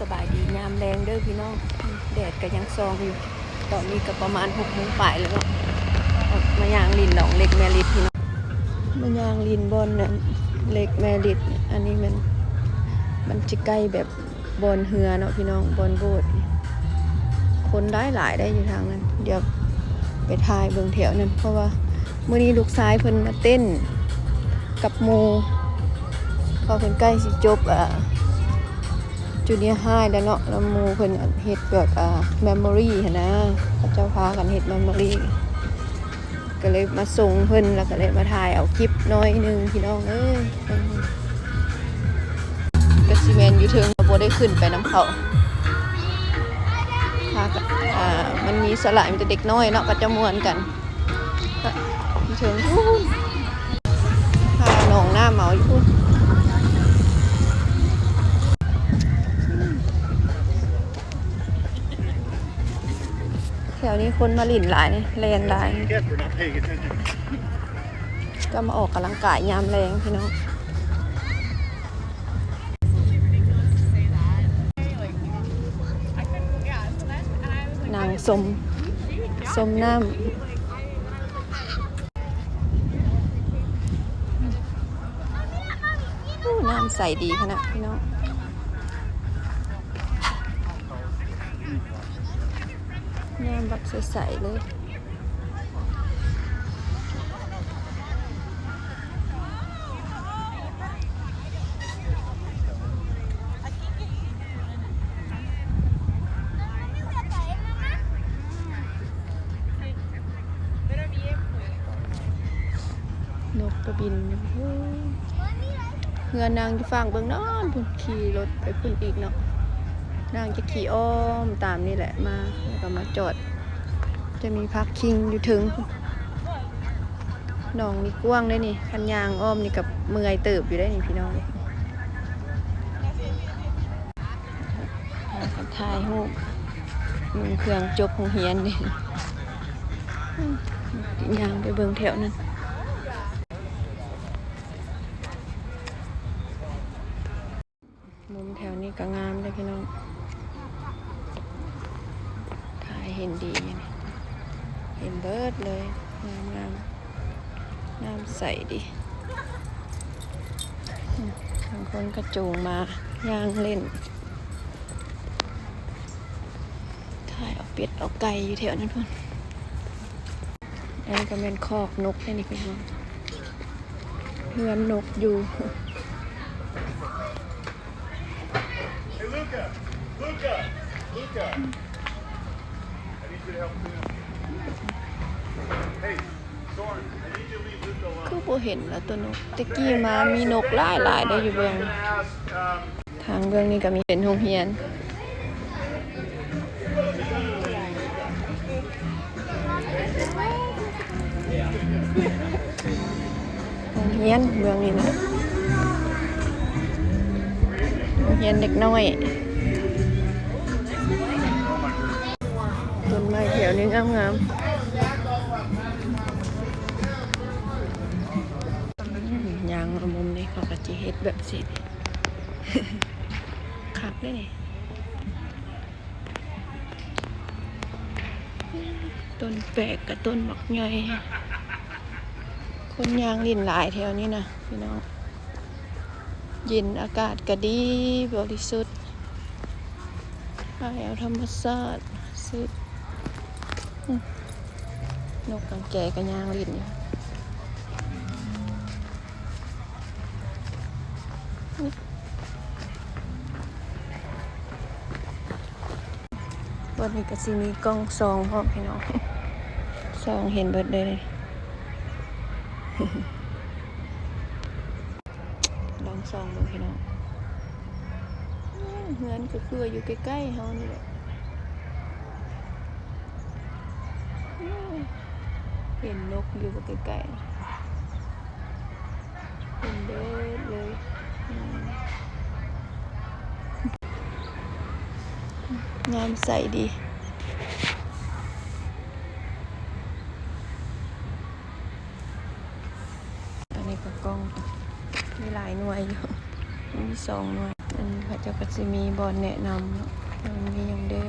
ສະບາຍດີຍາມແລງເດີພີ່ນ້ອງ. ແດດກໍຍັງສ່ອງຢູ່. ຕອນນີ້ກໍປະມານຫົກໂມງປາຍແລ້ວເນາະ. ມາຍ່າງຫຼິ້ນໜອງເລັກແມ່ລິດພີ່ນ້ອງ. ມາຍ່າງຫຼິ້ນບ່ອນນັ້ນເລັກແມ່ລິດ. ອັນນີ້ມັນ ມັນຈະໃກ້ແບບບ່ອນເຮືອເນາະພີ່ນ້ອງ, ບ່ອນໂບດ. ຄົນຫຼາຍໆໄດ໋ຢູ່ທາງນັ້ນ. ດຽວໄປຖ່າຍເບິ່ງແຖວນັ້ນ ເພາະວ່າມື້ນີ້ລູກຊາຍເພິ່ນມາເຕັ້ນກັບໝູ່ ເພາະເພິ່ນໃກ້ຊິຈົບ ອາ Junior High ແລ້ວເນາະ. ແລ້ວໝູ່ເພິ່ນເຮັດແບບ ອາ Memory ຫັ້ນນະ, ເຂົາເຈົ້າພາກັນເຮັດ Memory ກໍເລີຍມາສົ່ງເພິ່ນ ແລ້ວກໍໄດ້ມາຖ່າຍເອົາຄລິບໜ້ອຍໜຶ່ງພີ່ນ້ອງເອີຍ. ກໍຊິແມ່ນຢູ່ເທິງ ບໍ່ໄດ້ຂຶ້ນໄປນຳເຂົາ. ພາກັນ ອາ ມັນມີສ່ວນຫຼາຍມີແຕ່ເດັກນ້ອຍເນາະ ເຂົາເຈົ້າມ່ວນກັນ. ຢູ່ເທິງພຸ້ນ ພານ້ອງນ້ຳເອົາຢູ່ພຸ້ນ. ແຖວນີ້ຄົນມາຫຼິ້ນຫຼາຍນີ້ ແລ່ນຫຼາຍນີ້ ກໍມາອອກກຳລັງກາຍຍາມແລງພີ່ນ້ອງ. ນັ່ງຊົມ ຊົມນ້ຳ. ໂອ້ ນ້ຳໃສດີຂະໜາດພີ່ນ້ອງ, ນ້ຳແບບໃສໆເລີຍ. ນົກກະບິນ ເຮືອນນາງຢູ່ຝັ່ງເບື້ອງນັ້ນພຸ້ນ, ຂີ່ລົດໄປພຸ້ນອີກເນາະ. ນາງຈະຂີ່ອ້ອມຕາມນີ້ແຫຼະມາ ແລ້ວກໍມາຈອດ. ຈະມີພາກຄິງຢູ່ເທິງ. ໜອງນີ້ກວ້າງເດ້ນີ້, ຄັນຍ່າງອ້ອມນີ້ກໍເມື່ອຍເຕີບຢູ່ເດ້ນີ້ພີ່ນ້ອງ. ພາກັນຖ່າຍຮູບ ນຸ່ງເຄື່ອງຈົບໂຮງຮຽນນີ້. ຍ່າງໄປເບິ່ງແຖວນັ້ນ. ມຸມແຖວນີ້ກໍງາມເດ້ພີ່ນ້ອງ, ຖ່າຍເຫັນດີຢູ່ນີ້ ເຫັນເບິດເລີຍ. ງາມໆ ນ້ຳໃສດີ. ບາງຄົນກໍຈູງມາຍ່າງຫຼິ້ນ, ຖ່າຍເອົາເປັດເອົາໄກ່ຢູ່ແຖວນັ້ນພຸ້ນ. ອັນນີ້ກໍແມ່ນຄອກນົກເດ້ນີ້ພີ່ນ້ອງ, ເຮືອນນົກຢູ່. Hey, Luca! Luca! Luca! I need you to help clean up. Hey, Soren, I need you to leave Luca alone. ຄືບໍ່ເຫັນລະໂຕນົກ? ແຕ່ກີ້ມາມີນົກຫຼາຍໆເດ້ຢູ່ເບື້ອງ. ທາງເບື້ອງນີ້ກໍມີເປັນໂຮງຮຽນ. ໂຮງຮຽນເບື້ອງນີ້ນະ, ໂຮງຮຽນເດັກນ້ອຍ. ຕົ້ນໄມ້ແຖວນີ້ງາມໆ. ຍ່າງມາມຸມນີ້ ເຂົາກໍຈະເຮັດແບບຊີ້ ຄັກເດ້ນີ້. ຕົ້ນແປກກັບຕົ້ນບັກໃຫຍ່. ຄົນຍ່າງຫຼິ້ນຫຼາຍແຖວນີ້ນະພີ່ນ້ອງ, ເຢັນ ອາກາດກະດີ ບໍລິສຸດ, ຖ່າຍເອົາທຳມະຊາດ. ອືມ ນົກກາງແກກໍຍ່າງຫຼິ້ນຢູ່. ບ່ອນນີ້ກໍຊິມີກ້ອງສ່ອງພ້ອມພີ່ນ້ອງ, ສ່ອງເຫັນເບິດເລີຍ. ລອງສ່ອງເບິ່ງພີ່ນ້ອງ. ເຮືອນກໍຄືວ່າຢູ່ໃກ້ໆເຮົານີ້ແຫຼະ. ເຫັນນົກຢູ່ໃກ້ໆ. ເຫັນເບິດເລີຍ. ອືມ ນ້ຳໃສດີ. ອັນນີ້ກໍກ້ອງ ມີຫຼາຍໜ່ວຍຢູ່, ມີສອງໜ່ວຍ. ອັນນີ້ພັດ ເຈົ້າກໍຊິມີບ່ອນແນະນຳເນາະ ວ່າມັນມີຫຍັງແດ່.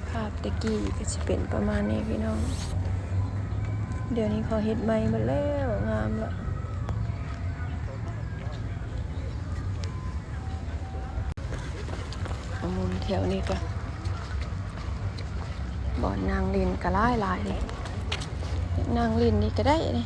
ພາບແຕ່ກີ້ກໍຊິເປັນປະມານນີ້ພີ່ນ້ອງ, ດຽວນີ້ເຂົາເຮັດໃໝ່ໝົດແລ້ວ ງາມລະ. ໝູ່ແຖວນີ້ກໍບ່ອນນັ່ງຫຼິ້ນກໍຫຼາຍໆເດ້, ນັ່ງຫຼິ້ນນີ້ກໍໄດ້ເດ້.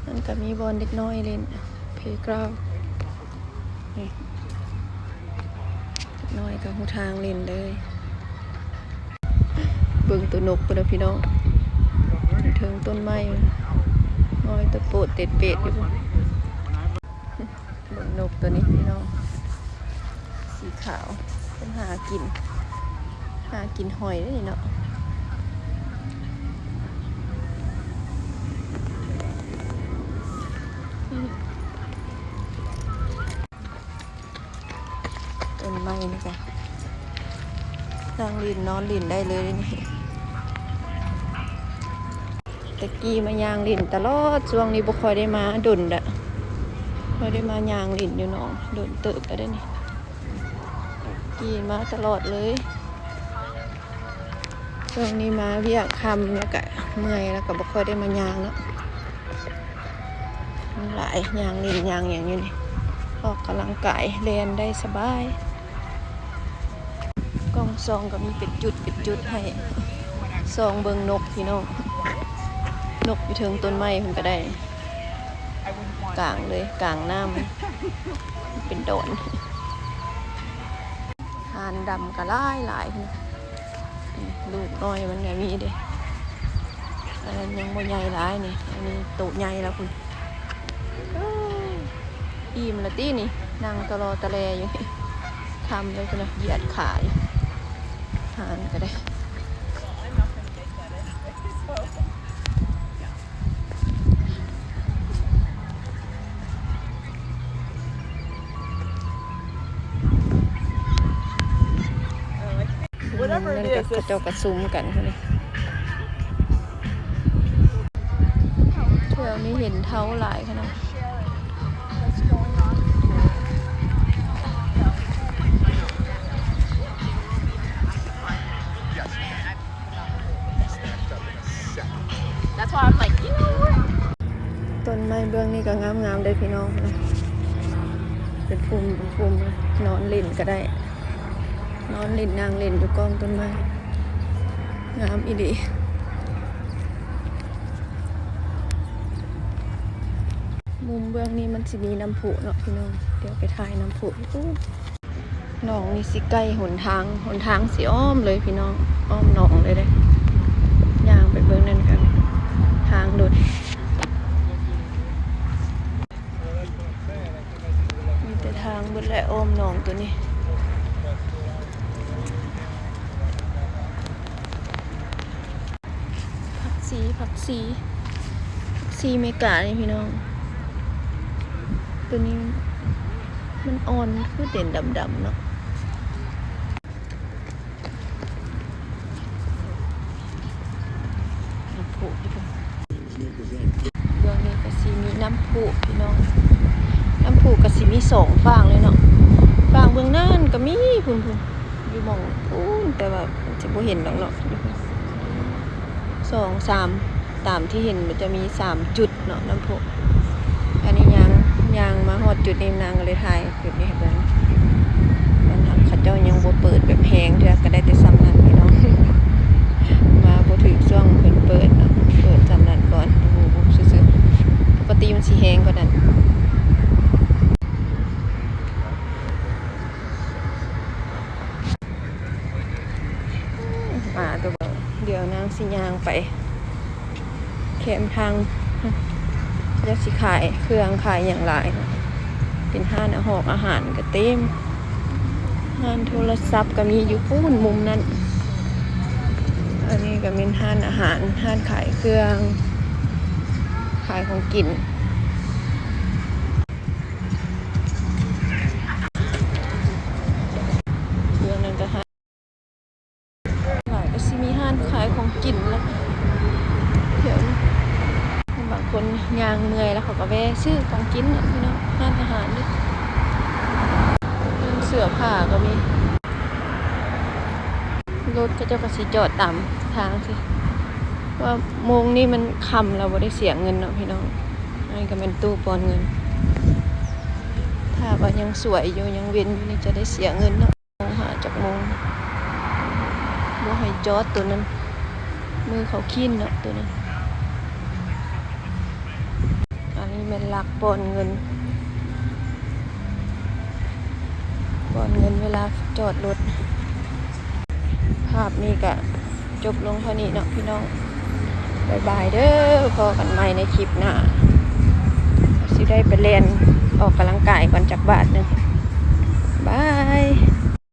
ມັນກໍມີບ່ອນເດັກນ້ອຍຫຼິ້ນ ເພລກຣາວນີ້, ເດັກນ້ອຍກໍຮູ້ທາງຫຼິ້ນເລີຍ. ເບິ່ງໂຕນົກພຸ້ນນະພີ່ນ້ອງ, ເທິງຕົ້ນໄມ້ ງອຍຕະໂປດເຕັດເປດຢູ່ພຸ້ນ. ເບິ່ງນົກໂຕນີ້ພີ່ນ້ອງ ສີຂາວ, ເພິ່ນຫາກິນ ຫາກິນຫອຍເດ້ນີ້ເນາະ. ຕົ້ນໄມ້ນີ້ກະນັ່ງຫຼິ້ນນອນຫຼິ້ນໄດ້ເລີຍນີ້. ແຕ່ກີ້ມາຍ່າງຫຼິ້ນຕະຫຼອດ, ຊ່ວງນີ້ບໍ່ຄ່ອຍໄດ້ມາດົນລະ, ບໍ່ໄດ້ມາຍ່າງຫຼິ້ນຢູ່ໜອງດົນເຕີບແລ້ວເດ້ນີ້. ກີ້ມາຕະຫຼອດເລີຍ. ຊ່ວງນີ້ມາວຽກຄ່ຳ ແລ້ວກະເມື່ອຍ ແລ້ວກະບໍ່ຄ່ອຍໄດ້ມາຍ່າງເນາະ. ມັນຫຼາຍ ຍ່າງຫຼິ້ນຍ່າງຫຍັງຢູ່ນີ້, ອອກກຳລັງກາຍ ແລ່ນໄດ້ສະບາຍ. ກ້ອງສ່ອງກໍມີເປັນຈຸດເປັນຈຸດໃຫ້ສ່ອງເບິ່ງນົກພີ່ນ້ອງ, ນົກຢູ່ເທິງຕົ້ນໄມ້ພຸ້ນກໍໄດ້. ກາງເລີຍ ກາງນ້ຳ ເປັນດອນ. ຫ່ານດຳກໍຫຼາຍໆ ພຸ້ນ, ລູກນ້ອຍມັນກໍມີເດ້. ອັນນັ້ນຍັງບໍ່ໃຫຍ່ຫຼາຍນີ້, ອັນນີ້ໂຕໃຫຍ່ແລ້ວພຸ້ນ. ເອີ ອີ່ມລະຕິນີ້, ນັ່ງຕະລໍຕະແລຢູ່ນີ້. ຄ່ຳແລ້ວພຸ້ນນະ, ຢຽດຂາຢູ່. ຫ່ານກໍໄດ້. ນັ້ນກໍເຂົາເຈົ້າກໍຊຸມກັນພຸ້ນນີ້. ແຖວນີ້ເຫັນເທົາຫຼາຍຂະໜາດ. That's why I'm like, you know what? ຕົ້ນໄມ້ເບື້ອງນີ້ກໍງາມໆເດ້ພີ່ນ້ອງ, ເປັນພຸ່ມເປັນພຸ່ມ, ນອນຫຼິ້ນກໍໄດ້, ນອນຫຼິ້ນນັ່ງຫຼິ້ນຢູ່ກ້ອງຕົ້ນໄມ້, ງາມອີ່ຫຼີ. ມຸມເບື້ອງນີ້ມັນຊິມີນ້ຳພຸເນາະພີ່ນ້ອງ, ດຽວໄປຖ່າຍນ້ຳພຸຢູ່ພຸ້ນ. ໜອງນີ້ຊິໃກ້ຫົນທາງ, ຫົນທາງຊິອ້ອມເລີຍພີ່ນ້ອງ, ອ້ອມໜອງເລີຍເດ້. ຍ່າງໄປເບິ່ງນັ້ນກັນ, ທາງລົດ ມີແຕ່ທາງເບິດແຫຼະ ອ້ອມໜອງໂຕນີ້. ຜັກຊີ ຜັກຊີ ຜັກຊີເມການີ້ພີ່ນ້ອງ, ໂຕນີ້ມັນອ່ອນ ຄືເປັນດຳໆເນາະ. ນ້ຳພຸ ເບື້ອງນີ້ກໍຊິມີນ້ຳພຸພີ່ນ້ອງ, ນ້ຳພຸກໍຊິມີສອງຟາກເລີຍເນາະ, ຟາກເບື້ອງນັ້ນກໍມີພຸ້ນໆ ຢູ່ໝ່ອງພຸ້ນ ແຕ່ວ່າມັນຊິບໍ່ເຫັນດອກເນາະ. ສອງ ສາມ ຕາມທີ່ເຫັນມັນຈະມີສາມຈຸດເນາະ ນ້ຳພຸ. ອັນນີ້ຍ່າງ ຍ່າງມາຮອດຈຸດນີ້ ນາງກໍເລີຍຖ່າຍຈຸດນີ້ໃຫ້ເບິ່ງ. ຕອນນັ້ນເຂົາເຈົ້າຍັງບໍ່ເປີດແບບແຮງເທື່ອ ກໍໄດ້ແຕ່ສ່ຳນັ້ນພີ່ນ້ອງ, ມາບໍ່ຖືກຊ່ວງເພິ່ນເປີດເນາະ, ເປີດສ່ຳນັ້ນກ່ອນ ວຸບໆຊື່ໆ, ປົກກະຕິມັນຊິແຮງກວ່ານັ້ນ. ອາ ດຽວນາງຊິຍ່າງໄປແຄມທາງ, ເຂົາເຈົ້າຊິຂາຍເຄື່ອງຂາຍຫຍັງຫຼາຍເນາະ, ເປັນຮ້ານອາຫອກອາຫານກໍເຕັມ, ຮ້ານໂທລະສັບກໍມີຢູ່ພຸ້ນມຸມນັ້ນ. ອັນນີ້ກໍແມ່ນຮ້ານອາຫານ, ຮ້ານຂາຍເຄື່ອງ ຂາຍຂອງກິນ. ເບື້ອງນັ້ນກໍຮ້ານ ຫຼາຍກໍຊິມີຮ້ານຂາຍຂອງກິນລະ ແຖວນີ້. ບາງຄົນຍ່າງເມື່ອຍລະ ເຂົາກໍແວ່ຊື້ຂອງກິນເນາະພີ່ນ້ອງ, ຮ້ານອາຫານນີ້. ເສື້ອຜ້າກໍມີ. ລົດເຂົາເຈົ້າກໍຊິຈອດຕາມທາງຊີ້ ວ່າໂມງນີ້ມັນຄ່ຳແລ້ວ ບໍ່ໄດ້ເສຍເງິນເນາະພີ່ນ້ອງ. ອັນນີ້ກໍແມ່ນຕູ້ປ່ອນເງິນ. ຖ້າວ່າຍັງສວຍຢູ່ ຍັງເວັນຢູ່ນີ້ ຈະໄດ້ເສຍເງິນເນາະ. ໂມງຫາຈັກໂມງ ບໍ່ໃຫ້ຈອດໂຕນັ້ນ ມືເຂົາຄີນເນາະໂຕນັ້ນ. ອັນນີ້ແມ່ນຫຼັກປ່ອນເງິນ ປ່ອນເງິນເວລາຈອດລົດ. ພາບນີ້ກະຈົບລົງເທົ່ານີ້ເນາະພີ່ນ້ອງ. ບາຍບາຍເດີ ພໍ້ກັນໃໝ່ໃນຄລິບໜ້າ. ຊິໄດ້ໄປແລ່ນອອກກຳລັງກາຍກ່ອນຈັກບາດໜຶ່ງ. ບາຍ.